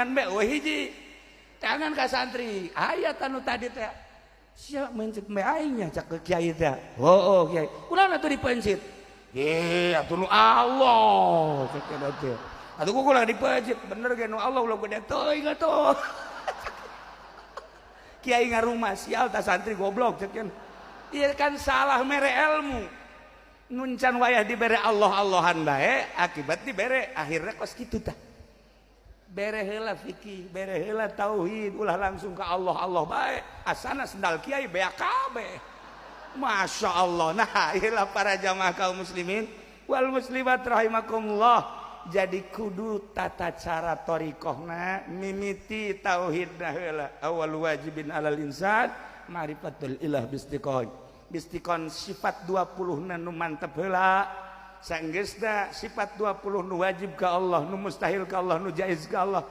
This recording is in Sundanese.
Bae eueuh hiji tangan ka santri aya anu tadi teh sia meuncit me aing nya, cak kiai teh. Oh, kiai, kunaon atuh dipeuncit? Ye atuh nu Allah, cek teh. Atuh ku ulah dipeuncit, bener ge nu Allah, ulah gede teuing atuh. Kiai ngarumah sial ta santri goblok, cek. Ieu kan salah mere ilmu. Nuncan wayah dibere Allah Allahan bae, akibat dibere akhirnya kos kitu tah. Bere heula fikih, bere heula tauhid, ulah langsung ke Allah Allah bae. Asana sendal kiai beak kabeh. Masya Allah. Nah, iyalah para jamaah kaum muslimin wal muslimat rahimakumullah. Jadi kudu tata cara thoriqohna mimiti tauhidna heula. Awal wajibin alal insan ma'rifatul ilah bistiqon. Bistiqon sifat 20 nu mantep heula. Sanggeusna sifat 20 nu wajib ka Allah, nu mustahil ka Allah, nu jaiz ka Allah.